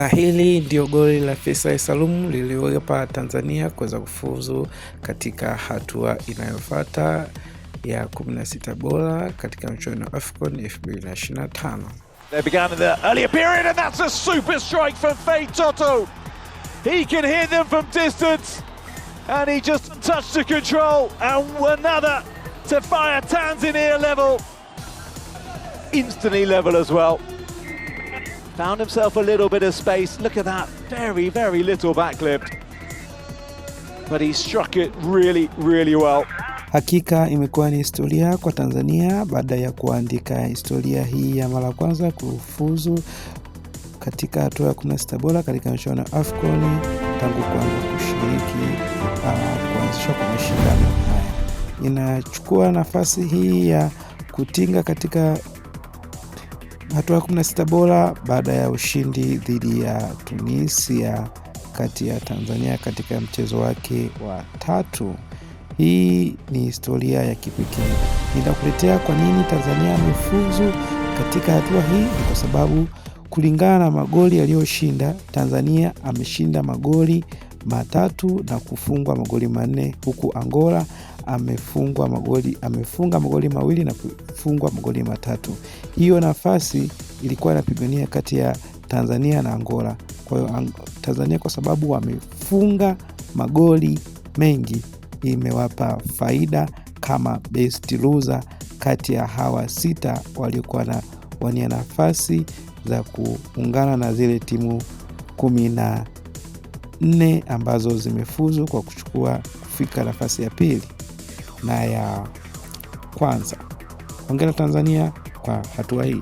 Na hili ndio goli la Feisal Salum lililoipa Tanzania kuweza kufuzu katika hatua inayofuata ya 16 bora katika mchuano wa AFCON 2025. They began in the earlier period, and that's a super strike from Fei Toto. He can hit them from distance, and he just touched to control, and another to fire Tanzania level. Instantly level as well. Found himself a little bit of space. Look at that, very, very little backlift. But he struck it really, really well. Hakika imekuwa ni historia kwa Tanzania baada ya kuandika historia hii ya mara kwanza kufuzu katika hatua ya 16 bora katika michuano ya AFCON tangu kuanza kushiriki kuanzishwa kwa mashindano haya. Inachukua nafasi hii ya kutinga katika hatua ya 16 bora baada ya ushindi dhidi ya Tunisia kati ya Tanzania katika mchezo wake wa tatu. Hii ni historia ya kipekee. Nitakuletea kwa nini Tanzania amefuzu katika hatua hii. Ni kwa sababu kulingana na magoli aliyoshinda, Tanzania ameshinda magoli 3 na kufungwa magoli 4, huku Angola amefunga magoli 2 na kufungwa magoli 3. Hiyo nafasi ilikuwa inapigania kati ya Tanzania na Angola. Kwa hiyo Tanzania kwa sababu wamefunga magoli mengi imewapa faida kama best loser kati ya hawa 6 waliokuwa na wania nafasi za kuungana na zile timu 14 ambazo zimefuzu kwa kuchukua kufika nafasi ya pili na ya kwanza. Hongera Tanzania kwa hatua hii.